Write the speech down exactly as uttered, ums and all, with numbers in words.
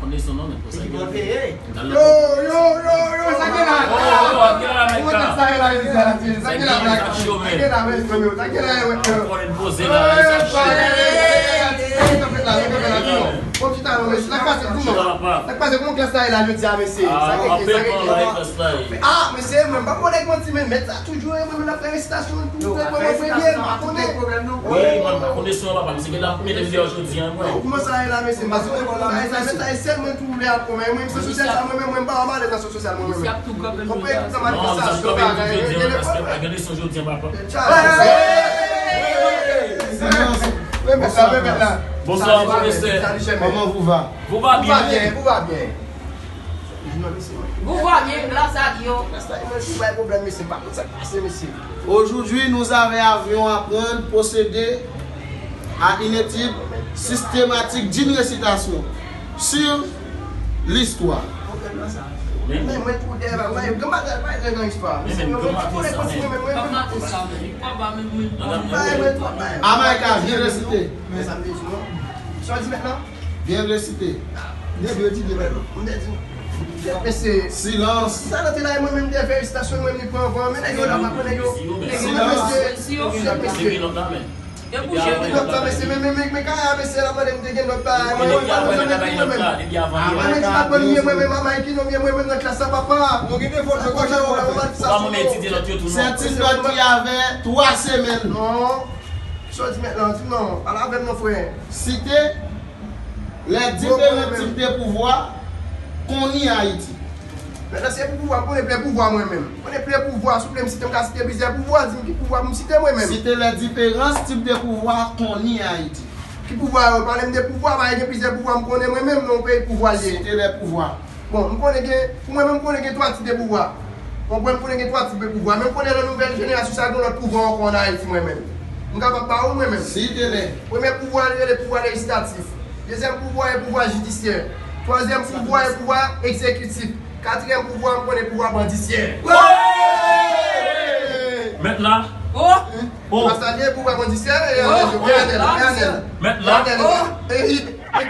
Yo, yo, yo, yo, sa gen la? Kòman sa ye la, mezanmi? Sa gen la, mezanmi? Sa gen la, mezanmi? Sa gen la, mezanmi? Bon, ti talon, mesye. Sa k pase, di non. Sa k pase, kòman klas la ye la jodi a, mesye? Sa gen, sa gen. Ah, mesye, mwen pa konnen kòman ti men mèt sa toujou, mwen, mwen ap fè resitasyon pou mwen, mwen premye, m pa konnen. Wi, mwen pa konnen si w papa, misye gen la pou mete videyo jodi a, mwen. Kòman sa ye la, mesye? M pa konnen kòman sa ye, mèt sa ye sèl mwen tou lè ap konmen, mwen, se sosyal sa, mwen, mwen, mwen pa malèz nan sosyal, mwen, mwen. Konprann tout sa manifestasyon, bagay, gen leson jodi a, papa. Bonsoir, professeur. Comment vous va? Vous va bien? Vous va bien? Vous va bien, grâce à Dieu. Aujourd'hui, nous avions à apprendre, procéder à une étude systématique d'une récitation sur l'histoire. Amaika, viens réciter. Viens réciter. Silence. Silence. Yo bouje wi. Nòt la, mesye, men, men, men, men, kaya, mesye, la, mande m te gen nòt la, mwen, mwen, mwen, mwen, mwen, mwen, mwen, mwen, mwen, mwen, mwen, mwen, mwen, mwen, mwen, mwen, nan klas la, papa. C'est une note qui avait trois semaines. Non. Sa w di mèt la, di non. Pale avè m non, frè. Citer les différents types de pouvoir qu'on nie en Haïti. Mentnan, se pou pouvwa, m konnen plen pouvwa mwen menm. M konnen plen pouvwa, souple, m site, m ka site plizyè pouvwa, di m ki pouvwa pou m site mwen menm. Citer les différents types de pouvoir qu'on nie en Haïti. Ki pouvwa yo? Pale m de pouvwa, paske gen plizyè pouvwa m konnen mwen menm, nan yon peyi pouvwa l ye. Citer les pouvoirs. Bon, m konnen gen, pou mwen menm, m konnen gen twa tip de pouvwa. Bon, mwen, m konnen gen twa tip de pouvwa, men m konnen nan nouvèl jenerasyon sa, gen lòt pouvwa ankò ann Ayiti, mwen menm. M kapab ba ou, mwen menm. Citer les. Premye pouvwa, li rele pouvwa lejislatif. Dezyèm pouvwa, e pouvwa jidisyè. Twazyèm pouvwa, e pouvwa egzekitif. Katriyèm pouvwa, m konnen pouvwa bandisyè. Mèt la. Oh! Oh! Sa li ye, pouvwa bandisyè, e Anèl, e Anèl, e Anèl. Mèt la. E Anèl, e, e, e,